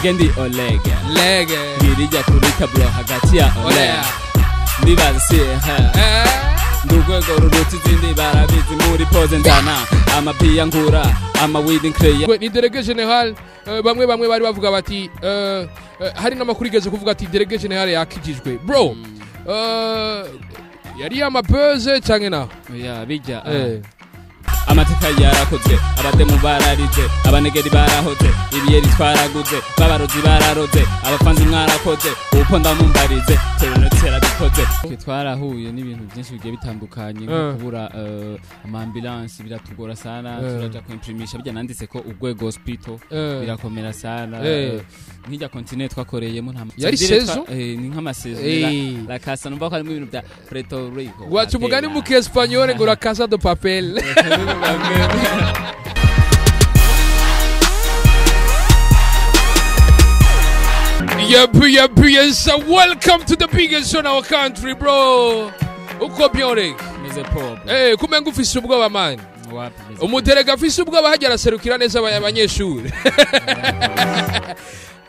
Ogendi Oleg Lege. Ngirijya kuri tablo hagati ya Oleg. Olea. Ndibaza si ha. Eh. Ndurwego ruruta izindi barabizi muri pose nzana amapiya nkura amawidi nkreya. Ni délégué général, bamwe bari bavuga bati hari n'amakuru igeze kuvuga ati délégué général yakijijwe bro. Yari amabuzz canke naho? Oya bijya. Amateka yarakozwe, abademu bararize, abanegeri barahoze, ibiyeri twaraguze, babarozi bararoze, abafanzi mwarakoze, upo ndamumbarize, teronetse yarabikoze. Twe twarahuye n'ibintu byinshi bigiye bitandukanye nko kubura ama ambulance biratugora sana, turaja kwimprimisha bijya nanditse ko urwego hospital birakomera sana. Nk'ijya continent twakoreyemo nta Yari saison? Ni nk'amasaison. La casa numva ko harimo ibintu bya Puerto Rico. Waca umugani mu Kiespanyol ngo la casa de papel. Yep, yep, yes. Welcome to the biggest show in our country, bro. Uko bien? Meze po. Kumenga ufise ubwoba man. Wapi? Umuderega afise ubwoba hajya araserukira neza abanyeshuri.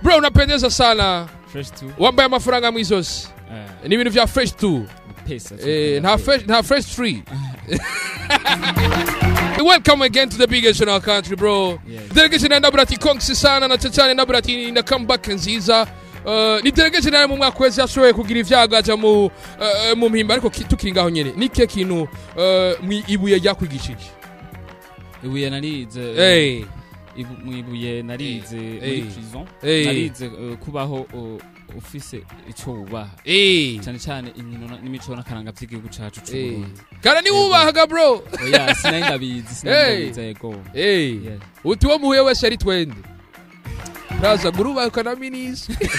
Bro, unapendeza sana. Fresh too. Wambaye amafaranga mwizosi. Ni ibintu vya fresh too. Pesa. Nta fresh, nta fresh tree. Welcome again to the biggest in our country, bro. Yes. Delegation ndabura ati kongs sana na cyane ndabura ati na comeback nziza. Ni delegation nayo mu mwaka wese yashoboye kugira ivyago aja mu mpimba, ariko tukiri ngaho nyene ni kihe kintu ibuye ryakwigishije? Ibuye narize. Mu ibuye narize muri prison. Narize kubaho ufise ico wubaha. Cyane cyane inkino n'imico n'akaranga by'igihugu cacu c'u Burundi. Kana ni wubahaga bro? Oya, sinari ndabizi, sinari ndabizi yego. Yes. Uti wo muhuye wese ari twende. Praza gurubaka na minisitiri.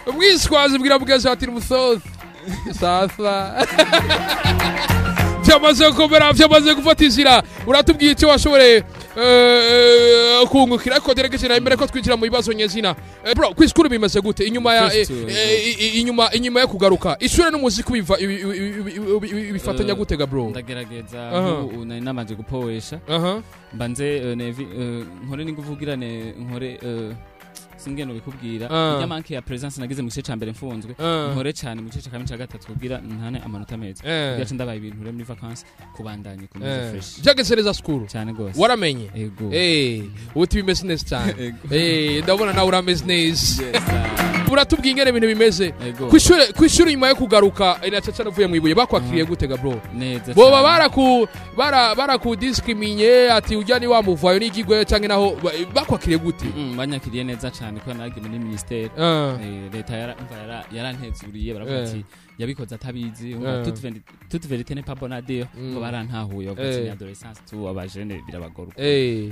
Umwiswazi bwira bweze ati musozi. Sasa. Vyamaze gukomera, vyamaze gufata inzira. Uratubwiye icyo washoboreye kungukira, ariko delegation nayo imbere ko twinjira mu bibazo nyezina. Bro, kw'isukuru bimeze gute? Inyuma ya First, inyuma yo kugaruka. Ishure n'umuziki biva bifatanya gute ga bro? Ndagerageza ubu nari namaze gupowesha. Mbanze nevi nkore n'inguvugirane nkore singeno bikubwira. Ijya manke ya presence nagize mu gice ca mbere mfunzwe. Nkore cyane mu gice ca kabiri ca gatatu kugira ntane amanota meza. Kugira ndabaye ibintu muri vacances kubandanye kumeze fresh. Byageze neza school. Cyane gose. Waramenye? Ego. Uti bimeze neza cyane. Ego. Ndabona nawe urameze neza. Yes. Uratubwiye ingene ibintu bimeze. Ego. Kw'ishure nyuma yo kugaruka inacaca uvuye mu ibuye bakwakiriye gute ga bro? Neza. Boba baraku discriminye ati ujya ni wa muvayo n'igigwe canke naho bakwakiriye gute? Banyakiriye neza cyane ko naragiye muri ministère. Leta yarantezuriye baravuga ati yabikoze atabizi, toute vérité n'est pas bonne à dire, ngo barantahuye bavuga ati ni adolescence tu abajene birabagora.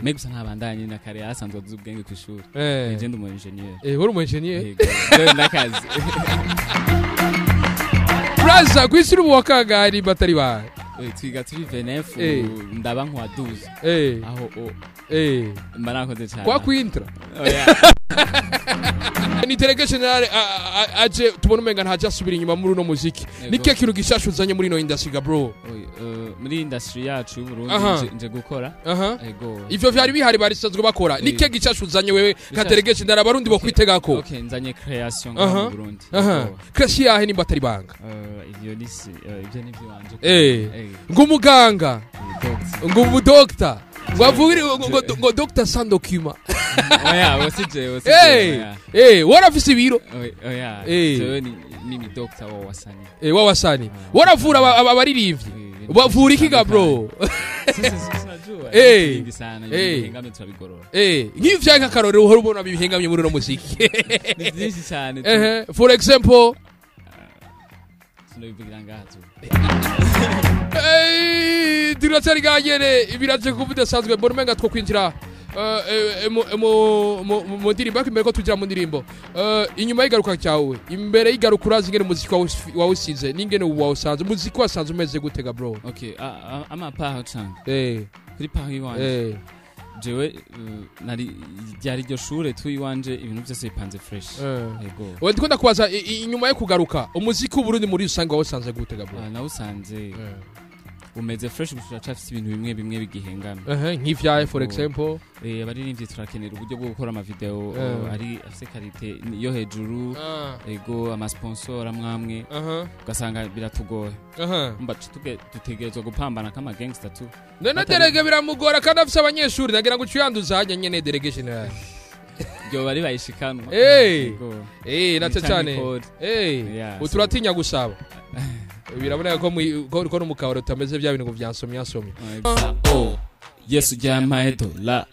Mais gusa ntabandanye na kare yasanzwe azi ubwenge ku ishuri. Je ndi umu ingénieur. Uri umu ingénieur? Yego, jewe n'akazi. Braza kw'ishure ubu wakangari batari ba. Twiga turi 29, ndaba nkwa 12. Aho mba nakoze cyane. Kwa kwintra. Oya. Ni delegation aje tubona umenga ntaje asubira inyuma muri uno muziki. Ni kihe kintu gishasha uzanye muri ino industry ga bro? Oy, muri industry yacu y'Uburundi nje gukora. Ego. Ivyo vyari bihari barisanzwe bakora. Ni kihe gishasha uzanye wewe nka delegation ndara abarundi bo kwitegako? Okay, nzanye création ngaha mu Burundi. Ego. Création yahe nimba atari banga? Ivyo ni ivyo ni ivy'iwanje. Ngo umuganga, Doctor. ngo umudokta, ngo avugire ngo doctor sans document. Oya, wose jewe, wose jewe, oya. Warafise ibiro. Oya, oya. Jewe ni doctor wa wasani. Wawasani. Waravura abaririmbyi. Bavura iki ga bro? Sisi sinajua. Mingi sana, ibihengamye turabigorora. Nk'ivyo vya nk'akarorero uhora ubona bihengamye muri uno muziki. Ni byinshi cyane tu. For example, Sinobivugira ngaha tu. Turacyari ganyene biraje kuba bidasanzwe mbona umenga two kwinjira mu ndirimbo, ariko imbere ko tugira mu ndirimbo, inyuma y'igaruka cyawe, imbere y'igaruka urazi ingene umuziki wawusize n'ingene wawusanze, umuziki wasanze umeze gute ga bro? Okay, ama part cyane. Kuri part iwanje. Jewe nari ryari iryo shure tu iwanje ibintu byose bipanze fresh. Ego. We ndiko ndakubaza inyuma yo kugaruka umuziki w'Uburundi muri rusange wawusanze gute ga bro? Ah, nawusanze Umeze fresh, gusa uracafise ibintu bimwe bimwe bigihengamye. Nk'ivyaye, for example? Abaririmbyi turakenera uburyo bwo gukora amavideo ari afise qualité yo hejuru. Ego, amasponsor amwamwe ugasanga biratugoye. Mba dutegerezwa gupambana kama gangster tu. None délégué biramugora kandi afise abanyeshuri, nagira ngo uciyanduza hajya nyene, délégué général. Ryoba ribayishikanwa. Ego. Naco Ni cyane. code. Yeah, Uturatinya gusaba, biraboneka ko ko no mu kabari utameze bya bintu ngo vyansomye yansomye. Oh, Yesu jamaye dola,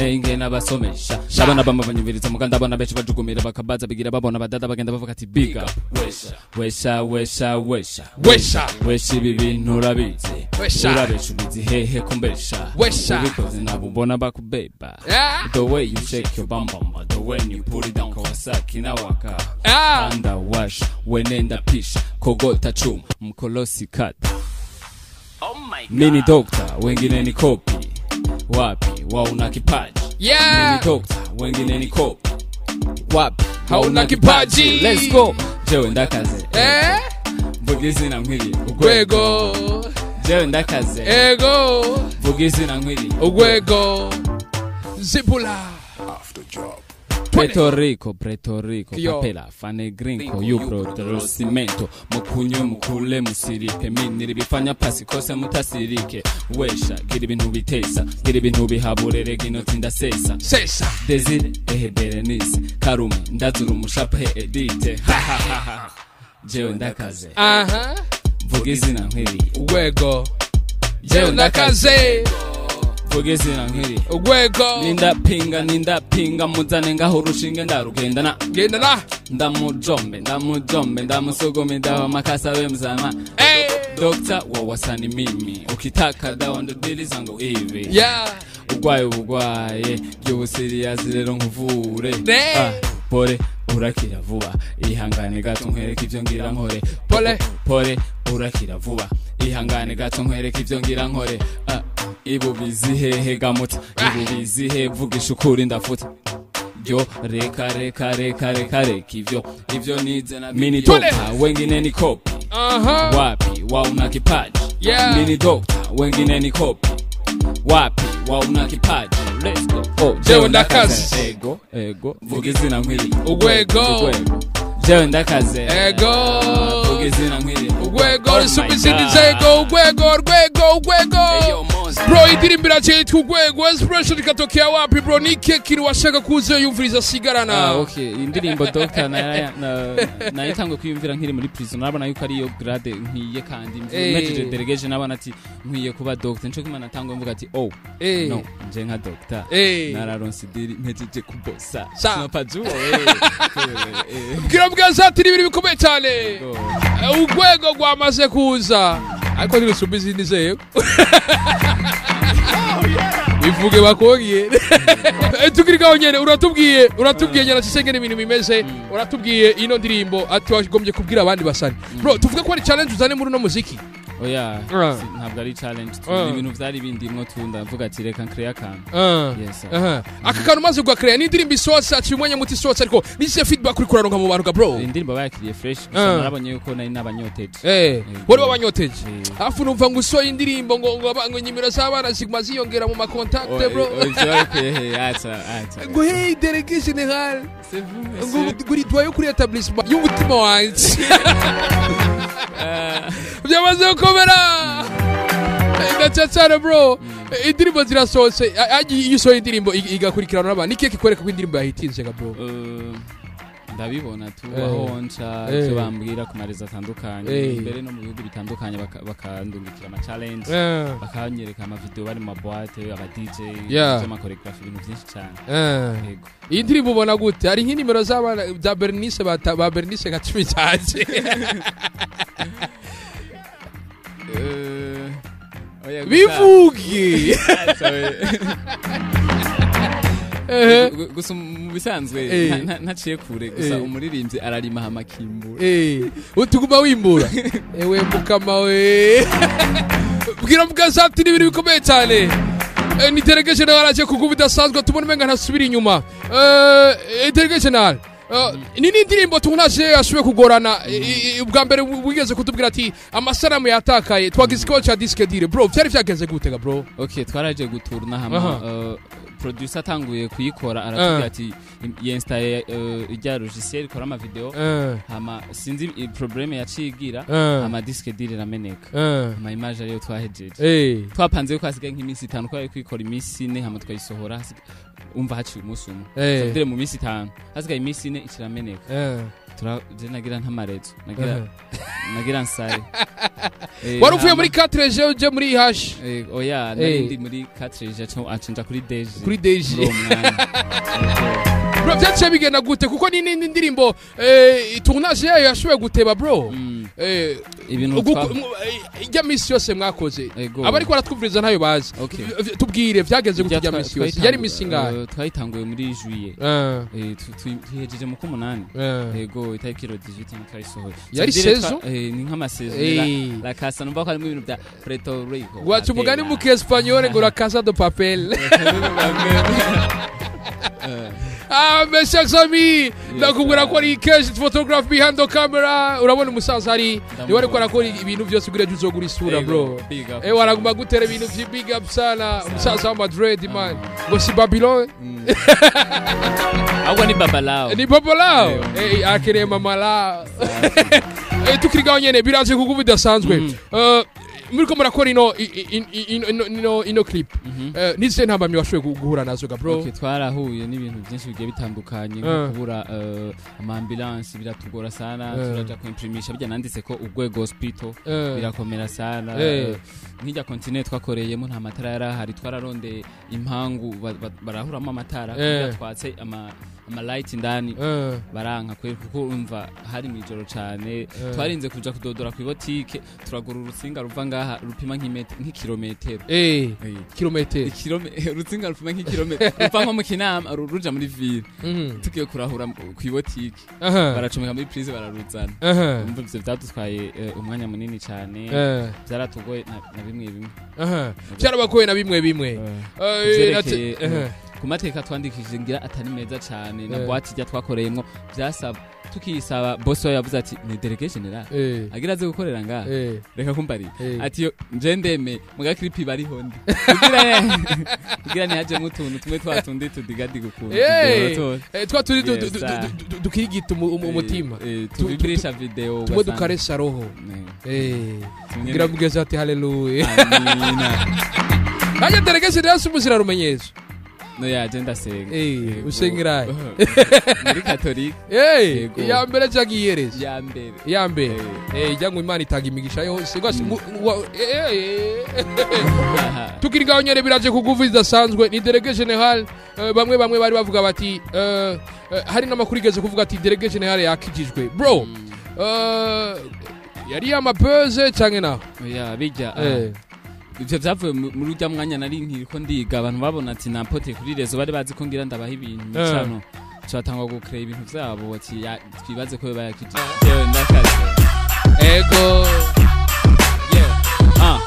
ingena basomesha, ndabona bamwe banyumviriza muga ndabona benshi bajugumira bakabaza bigira babona badada bagenda bavuga ati big up, wesha wesha wesha wesha. Wesha. Wesha, ibi bintu urabizi. Wesha. Urabesha, ubizi hehe kumbesha? Wesha. Ubikoze nabo ubona bakubeba. The way you shake your bum bum, the way you put it down, Kawasaki na waka. Anda wash wenenda pisha kogota chuma mkolosi kata. Mini doctor, wengine ni copy, wapi wauna kipaji? Mini doctor, wengine ni copy, wapi Hauna kipaji? Let's go, jewe ndakaze. Mvuga izina nkwiriye. Ugwego. Jewe ndakaze. Ego. Mvuga izina nkwiriye. Ugwego zibula. Puerto Rico, Puerto Rico, Yo. papela, fane grinko, you bro, cimento, mukunywe mukule musiripe, miniri bifanya pasi kose mutasirike, wesha, gira ibintu bitesa, gira ibintu bihaburere ginoti ndasesa, sesa. Desire, ehe Berenice, Karume, ndazura umushape Edite, ha ha ha ha, jewe ndakaze, mvuga izina nkwiriye, ugwego. Jewe ndakaze. Mvuga izina nkwiriye. Ugwego. Nindapinga, nindapinga, muzane ngaho urushinge ndarugendana, gendana. Ndamujombe, ndamujombe, ndamusogome, ndawa makasa we mzama. Dokta wawasani mimi, ukitaka dawa ndo dili zangu hivi. Ugwaye ubugwaye ry'ubusiriyazi rero nkuvure. Pole, urakira vuba, ihangane gato nkwereke ivyo ngira nkore. Pole. Pole, urakira vuba, ihangane gato nkwereke ivyo ngira nkore. Ibu bizihehe gamuta, ibu bizihe, vugisha ukuri ndafuta yo, reka reka reka reka reka ivyo nize na mini. Tule. Doctor, wengine ni copy, wapi wauna kipaji? Mini doctor, wengine ni copy, wapi wauna kipaji? Let's go, oh. Jewe ndakaze. Ego, ego, vuga izina nkwiriye. Ugwego. Ugwego. Jewe ndakaze. Ego. Vuga izina nkwiriye. Ugwego. Oh my Risumba izindi God. nzego, ugwego, urwego, ugwego. Hey, yo, Monster. Bro, indirimbo iracitwa Ugwego, inspiration ikatokea wapi, bro? Nike kintu washaka kuza yumviriza asigarana? Okay, indirimbo Doctor nayitangwe kwiyumvira nkiri muri prison, nabona yuko ariyo grade nkwiye kandi mpejeje delegation nabona ati nkwiye kuba doctor, nico kimana natangwe mvuga ati oh no, nje nka doctor nararonse idiri mpejeje kubosa. Sinapajua we. Bwira bwaza ati ni ibintu bikomeye cyane. Ugwego rwamaze kuza ariko ntirusumba izindi nzego, bivuge bakongere. Tukiri ngaho nyene, uratubwiye nyene ati ibintu bimeze, uratubwiye ino ndirimbo ati wagombye kubwira abandi basani. Bro, tuvuge ko ari challenge uzane muri uno muziki? Oya, ntabwo ari challenge, ibintu vyari bindimwo tu, ndavuga ati reka nkreya akantu. Yes, sir. Aka kantu umaze kugakreya ni indirimbo isohotse, aciye umwanya muto isohotse, ariko nizihe feedback uri kuraronka mu bantu ga, bro? Indirimbo bayakiriye fresh, gusa narabonye yuko nari nabanyoteje. Wari wabanyoteje. Hafu numva ngo usohoye indirimbo ngo nimero z'abana ziguma ziyongera mu macontact, bro. Ivyo babikuye he? Acha acha. Ngo hey, délégué général, C'est vous, ngo monsieur. guri doyo kuri établissement y'umutima wanje byamaze gukomera ndacyacana. Bro, indirimbo zirasohotse, iyo usohoye indirimbo igakurikirana n'abantu, ni ikihe kikwereka ko indirimbo yahitinze ga, bro? Ndabibona tu aho nca, ivyo bambwira ku marezo atandukanye, mbere no mu bihugu bitandukanye, bakandungikira ama challenge, bakanyereka amavideo bari mu maboîte, aba DJ, by'amachoreography, ibintu byinshi cyane. Yego. Iyi ndirimbo ubona gute? Hari nk'inimero z'abana za Bernice ba Bernice nka 10 zaje? Oya, bivuge. Sorry. Gusa mu bisanzwe ntaciye kure gusa, umuririmbyi ararima hama akimbura. Utuguma wimbura, ewe mukama we, bwira bwazati ni ibintu bikomeye cyane. Ni délégué général aje kuguba bidasanzwe, tubona umenga ntasubira inyuma. Délégué général. Ni n'indirimbo tunaje yashoboye kugorana. Ubwa mbere wigeze kutubwira ati amasanamu yatakaye, twagize ikibazo ca disque dur. Bro, vyari vyagenze gute ga, bro? Okay, twaraje gutourna, hama producer atanguye kuyikora aratubwira ati yinstalle ijya logiciel ikora ama video, hama sinzi problème yacigira, ama disque dur irameneka, ama image ariyo twahejeje. Twapanze ko hasigaye nk'iminsi 5, ko ari kuyikora iminsi 4, hama tukayisohora. Umva, haciye umunsi umwe, dire mu minsi 5 hasigaye iminsi 4, ikirameneka. Je nagira ntamarezo, nagira nagira nsare. Wari uvuye muri 4G uje muri H? Oya, nari ndi muri 4G, aca kuri DG. Kuri DG. Muri uwo mwanya. Bro, vyaciye bigenda gute? Kuko ni n'indi ndirimbo tournage yayo yashoboye guteba, bro. Ibintu ijya misi yose mwakoze, Ego. abariko baratwumviriza ntayo bazi. Tubwire vyagenze gute? Ijya Ijya misi yose yari misi ingahe? Twayitanguye muri juillet. Tuyihejeje mu k'umunani. Ego, itariki ro 18 niho twayisohoye. Yari Ça veut dire saison? Ni nk'amasaison. La Casa, numva ko harimo ibintu bya Puerto Rico. Waca umugani mu kiespanyol ngo la casa de papel. Ah, mes chers amis, ndakubwira ko ari Cash photograph behind the camera. Urabona umusaza ari niwe ariko arakora ibintu byose kugira ngo uzogura isura, bro. Waraguma gutera ibintu vyi big up sana, umusaza wa Madrid, man. Ngo si Babylon? Ahubwo ni babalao. Ni Babalao. Akeneye mama lao. Tukiri gaho nyene, biraje kuko bidasanzwe. Muriko murakora ino ino clip. Nizihe ntambamyi washoboye guhura nazo ga, bro? Okay, twarahuye n'ibintu byinshi bigiye bitandukanye, nko kubura ama ambulance, biratugora sana. Turaja kwimprimisha bijya nanditse ko Urwego Hospital, birakomera sana. Nk'ijya conteneur twakoreyemo nta matara yari ahari, twararondeye impangu barahuramo amatara kugira twatse ama light indani, baranka kweri, kuko urumva hari mw'ijoro cane. Twarinze kuja kudodora ku botike, turagura urutsinga ruva ngaha rupima nk'ikirometero. Kilometero. Urutsinga rupima nk'ikirometero ruva nko mu Kinama ruja muri ville. Tugiye kurahura kw'ibotike, baracomeka muri prise, bararuzana. Umva, ivyo vyadutwaye umwanya munini cane. Vyaratugoye na bimwe bimwe. Byarabagoye na bimwe bimwe. Ivyerekeye, ku mateka twandikishije ngira atari meza cane na boîte ijya twakoreyemwo, vyasaba tukiyisaba, boss we yavuze ati ni délégué général agira aze gukorera ngaha, reka kumbarira, ati yo nje ndeme muga clip bariho ndi kugira ntihajemwo utuntu tumwe twa tundi tudigadiga ukuntu video. Twa turi dukirigita umutima. Tuvibirisha video tumwe ugasanga- dukaresa roho. Kugira mugeze ati haleluya. Amina. Hajya délégué général si umuzira rumenyesha. No ya, je ndasenga. Yego. Usengera he? Muri katolika. Yego. Iya mbere cyangwa iyerezo? Ya mbere. Iya mbere. Ijya ngo Imana itanga imigisha yose rwose. Aha. Tukiri ngaho nyene, biraje kuguvu zidasanzwe, ni délégué général. Bamwe bamwe bari bavuga bati hari n'amakuru igeze kuvuga ati délégué général yakijijwe, bro. Yari amabeze canke naho? Oya, bijya ivyo vyavuye muri urya mwanya nari nkiriko ndiga, abantu babona ati nampote kuri réseau, bari bazi ko ngira ndabaha ibintu micano, tubatangwa gucrea ibintu vyabo, ati twibaze ko bayakije. Yewe, ndakaze. Ego. Yeah, ah.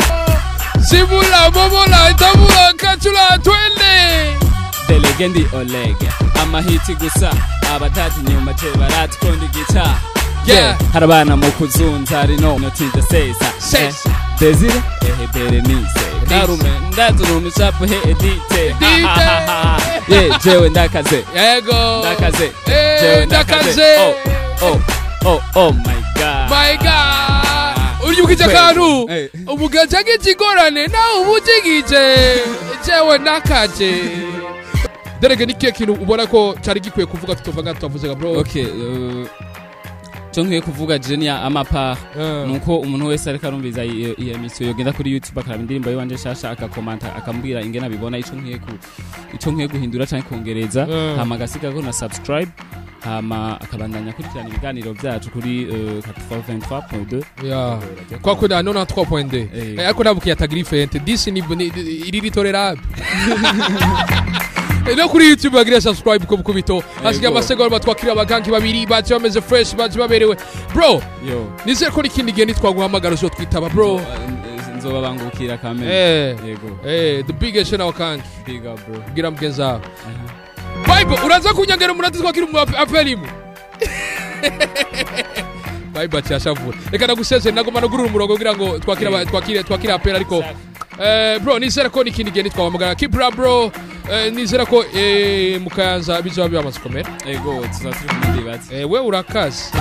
Simula bomola itabula kachula, twende. Délégué ndi Olege, amahiti gusa, abatati nyuma je baratkonda igica. Hari abana mu kuzunza rino notinde sesa. Sesa. Desire ehe Berenice Karume ndazuruma ishapu he Edite. Edite. Yeah, jewe ndakaze. Ego. Ndakaze. Jewe ndakaze. Oh oh oh oh my God. My God, uribuka akantu? Umugaja nk'ikigorane nawe uba ugigije, jewe ndakaje. Délégué, ni kihe kintu ubona ko cyari gikwiye kuvuga tutova nga tutavuze ga, bro? Okay, cyo nkwiye kuvuga je ni amapa nuko umuntu wese ariko arumviza iyo émission yogenda kuri YouTube akaraba indirimbo yiwanje nshasha, akakomanta, akambwira ingene abibona, ico nkwiye guhindura canke kongereza, hama agasigako na subscribe, hama akabandanya akurikirana ibiganiro vyacu kuri 83.2. Ya, kwa kwenda nona 3.2. Ariko ntabwo kiyatagira ifente disi ni iri ritorerable. No kuri YouTube bagira subscribe ko bukubito hasigaye amasegonda batwakira abagangi babiri baje bameze fresh, baje baberewe, bro. Yo. Nizere ko n'ikindi gihe nitwaguhamagara uzotwitaba, bro. Nzobabangukira kamere. Yego. The biggest in our country. Big up, bro. Bwira mugenzi wawe Bible uraza kunyongera umunota twakira umu appel imwe. Bye cyashavura. Reka ndagusezere, nagomba nagurura umurongo kugira ngo twakire twakire appel, ariko bro, nizera ko n'ikindi gihe nitwahamagara. Keep up, bro. Nizera ko mu Kayanza bizoba byamaze komera. Ego, tuzaba turi kumwe, ndibaza. We urakaze.